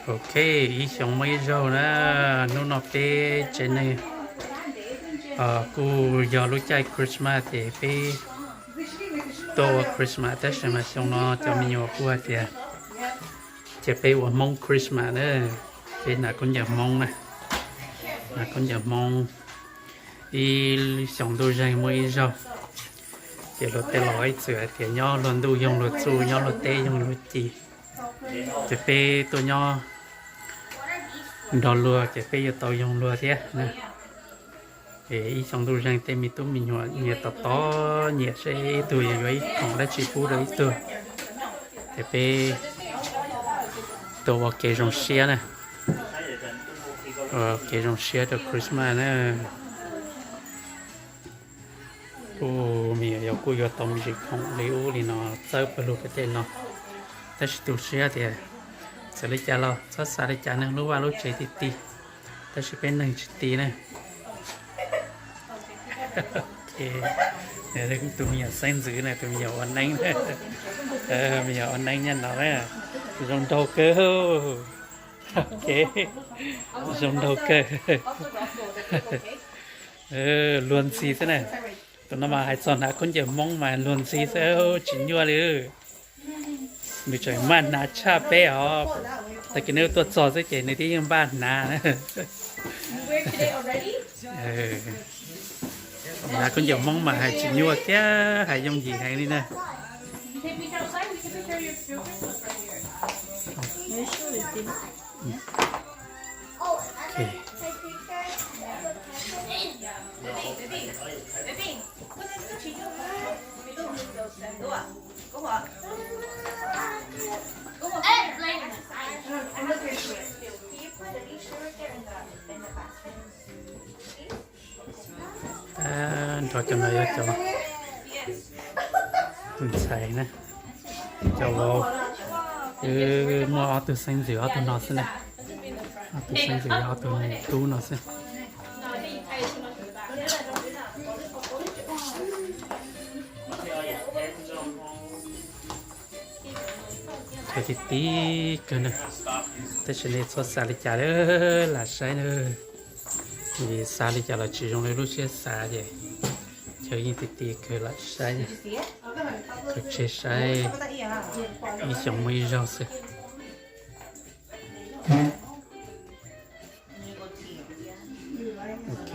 Ok, ib xyoo muaj ib zaug na, hnub no peb tsev neeg kuj yog lub caij Christmas ces peb tuaj ua Christmas tab sis mas xyoo no cov me nyuam kuj hais tias ces peb ua Hmoob Christmas na, peb hnav khaub ncaws Hmoob na, hnav khaub ncaws Hmoob ib xyoo ntuj zeeg muaj ib zaug. Ces luag tej laus ib txwm hais tias nyob luag ntuj yoog luag txuj, nyob luag teb yoog luag ci. Ces peb tuaj nyob nrog luag ces peb yuav tau yoog luag thiab. Es ib xyoo ntuj zeeg tej me tub me nyuam nyias tos tos nyiam seb ib tug yuav yuav ib khoom dab tsi pub rau ib tug. Ces peb tuaj ua kev zoo siab na, ua kev zoo siab rau Christmas na. Kuj me nyuam yaus kuj yuav tau me ntsis khoom li ub li no txawb pawg lug pem tej no, tab sis tu siab tias txawm li cas los txhob xav li cas ne, lub vaj lub tsev ti ti, tab sis peb neeg tsis ti ne. Tus me nyuam xeeb ntxwv na, tus me nyuam ua neeb, me nyuam ua neeb nyob no na, zoo nraug kawg. Ok, zoo nraug kawg. Luag ntxhi xwb na. Tus no mas hais txog hnav khaub ncaws Hmoob mas luag ntxhi xwb, tsis nyuaj li. Nws tseem maj hnav tshaj peb os. Tag kis neb tuaj txog xwb ces nws twb yeej npaj hnav. Hnav khaub ncaws Hmoob mas hais tsis nyuaj kiag, hais yooj yim heev li na. Nrog cov no yog cov ntxhais na, cov vauv. Wb muaj ob tug xeeb ntxwv ob tug no xwb na, ob tug xeeb ntxwv yog ob tug tub no xwb. Khaws ti ti kawg na, tab sis nej txhob xav li cas lam saib na, vim xav li cas los tsis zoo li lub siab xav ces khaws yeej ti ti kawg lam saib na. Khaws tseg saib ib xyoos muaj ib zaug xwb. Ok,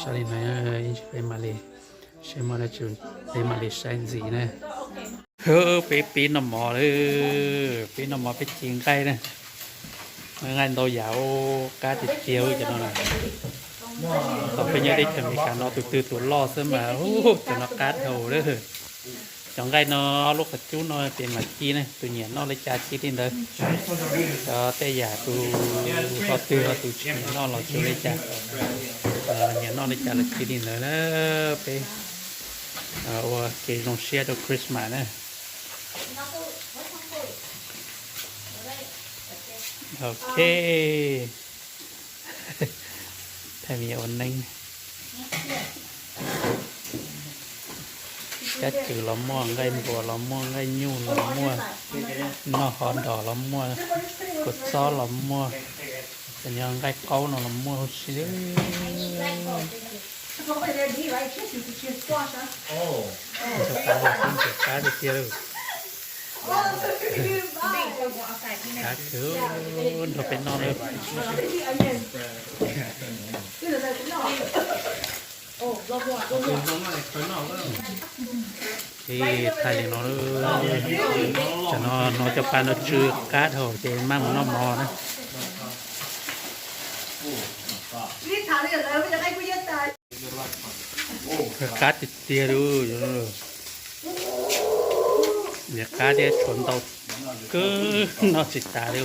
saib li no, peb mam li, seb muaj dab tsi peb mam li saib ntxiv na. Peb pib noj mov lawm, pib noj mov peb ci nqaij na. Nqaij ntau yam, qab tiag tiag cov no. Thaum peb nyob teb chaws Amelikas no tus twg tus loj xwb mas cov no qab dhau lawm. Cov nqaij no ob lub qhov cub no ces mam ci ne, tus nyiam noj li cas ci li ntawd. Cov tej yam tus ho twg ho tus tsis nyiam noj los tsis ua li cas, nyiam noj li cas los ci li ntawd na. Peb ua kev zoo siab rau Christmas na. Ok. Thaij me nyuam ua neeb. Kab cws los muaj, nqaij npua los muaj, nqaij nyuj los muaj, noj hov nrog los muaj, kua txob los muaj, cov nqaij qaub no los muaj huv si. Ntxim qab tiag tiag li. Qab kawg nrog peb noj lawm. Ib thaij li no, tam no hnov cov pas no tsw qab dhau ces maj mus noj mov na. Qab tiag tiag li. Niam qab thiab tshuav ntau kawg noj tsis tas li.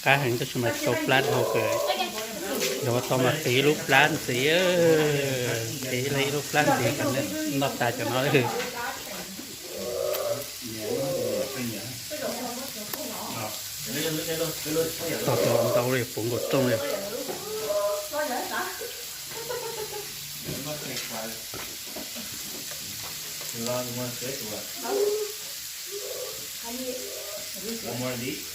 Qab heev tab sis mas tsau plab dhau kawg. Yog ua tau mas qiv lub plab ntxiv, qiv ib lub plab ntxiv kom noj tas cov no. Tog tus ntau li puv nkaus rooj li. One more of these.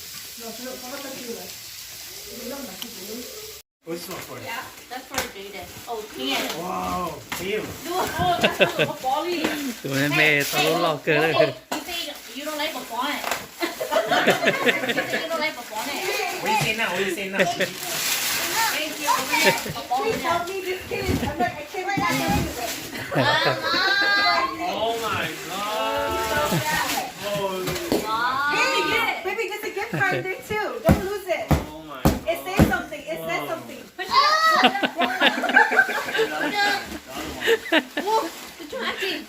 What's this one for? Yeah, that's for Jaden. Oh, Tian. Wow, Tian. Dude, oh, that's a ball. Tus me me tau lub loj kawg. You say you don't like ball. You say you don't like ball. What you say now? What you say now? Thank you. Over here. A ball. Please help me, this kid is, I'm like, I can't. Oh my god. Oh, wow. Hey, baby, there's a gift card in there too. Don't lose it. Oh my god. It says something. It says something. Push it up. Whoa, the tracking.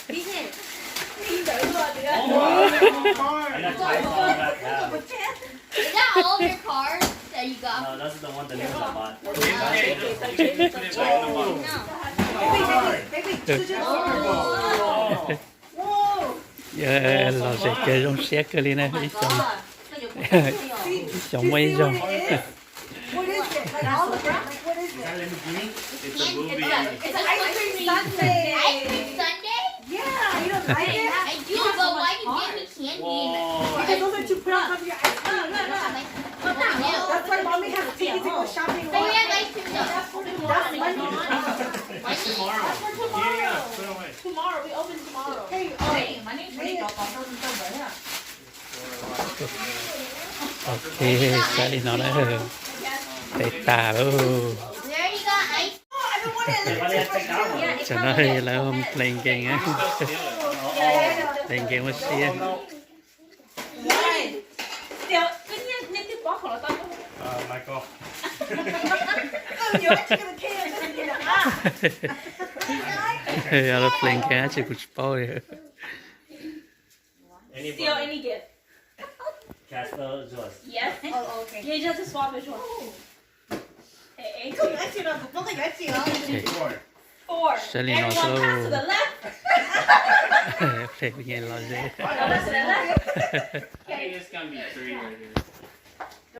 Beat it. Oh my god. I got twice on that now. Is that all of your cards that you got? No, those are the ones that I bought. Baby, baby, baby, baby. Whoa. Los zem ces zoo siab kawg li na, ib xyoos, ib xyoos muaj ib zaug. What is it? Like, all of it? Like, what is it? It's a movie. It's an ice cream sundae. Ice cream sundae? Yeah, you don't like it? I do, but why you give me candy? Because those are to put on top of your ice cream. No, no, no. That's why mommy has to take it to go shopping. But you have ice cream though. That's money. That's for tomorrow. That's for tomorrow. Tomorrow, we open tomorrow. Hey, uh, hey, my name's Rachel. Ok, sawv li no na, peb tag lauj. Tsam no lawv playing game, playing game ua si. Lawv playing game tsis, kuv tsis paub li. Steal any gift. Casper, yours. Yes. Oh, okay. You just swap as well. Hey, hey. Four. Sawv li no xwb. Everyone pass to the left. Playing game los zem. Pass to the left. Okay. It's gonna be three right here.